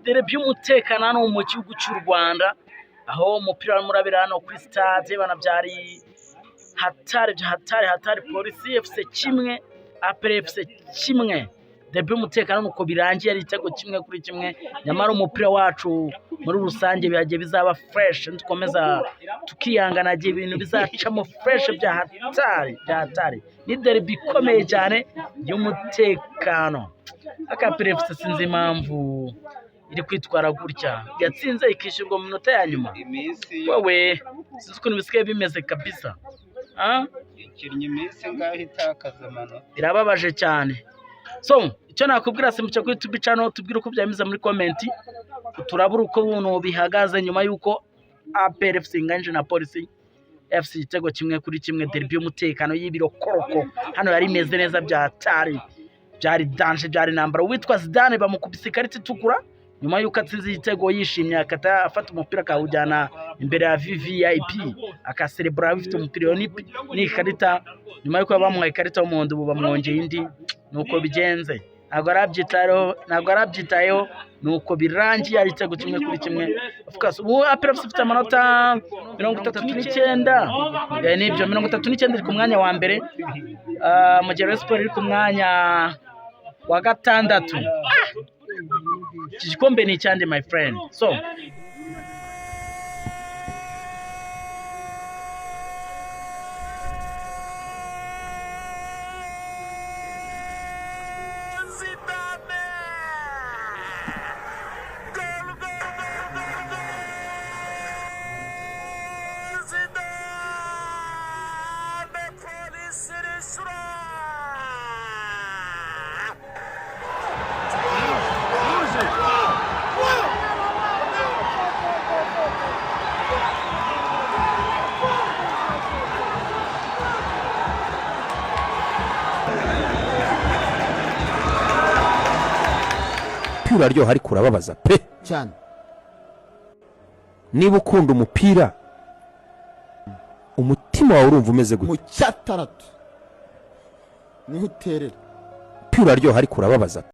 Derby y'umutekano hano mu gihugu cy'u Rwanda, aho umupira urimo urabera hano kuri stade banabyari hatari hatari hatari. Polisi FC 1, APR FC 1. Derby y'umutekano nuko birangiye ari igitego 1-1. Nyamara umupira wacu muri rusange biragiye bizaba fresh, dukomeza tukihangana ibintu bizacamo fresh bya hatari bya hatari. Ni derby ikomeye cyane y'umutekano. APR FC sinzi impamvu iri kwitwara gutya, yatsinze ikishyurwa mu minota ya nyuma. Wowe sinzi ukuntu bisigaye bimeze kabisa. Ikinnye iminsi ngaho itakaza amanota, birababaje cyane. So icyo nakubwira, simuca kuri YouTube channel, tubwire uko byameze muri comment, turabura uko buntu bihagaze nyuma y'uko APR FC inganyije na Polisi FC igitego 1-1. Derby y'umutekano y'ibirokoroko hano yari imeze neza bya hatari, byari danger, byari intambara. Uwitwa Zidane bamukubise ikarita itukura nyuma y'uko atsinze igitego yishimye, akata afata umupira akawujyana imbere ya VVIP akaserebura bifite umupira. Iyo ni ikarita nyuma y'uko bamuhaye ikarita y'umuhondo, ubu bamwongeye indi. Nuko bigenze, ntabwo arabyitayeho. Nuko birangiye ari igitego 1-1. Of course ubu APR FC ifite amanota 39, nibyo, 39, iri ku mwanya wa mbere, mu gihe Rayon Sports iri ku mwanya wa gatandatu. Iki gikombe ni icyande, my friend. So Zidane! Gol, gol, gol, gol, gol! Zidane! Polisi irishyura! Umupira uraryoha ariko urababaza pe. Cyane. Niba ukunda umupira, umutima wawe urumva umeze gute? Mu cyataratu niho uterera. Umupira uraryoha ariko urababaza.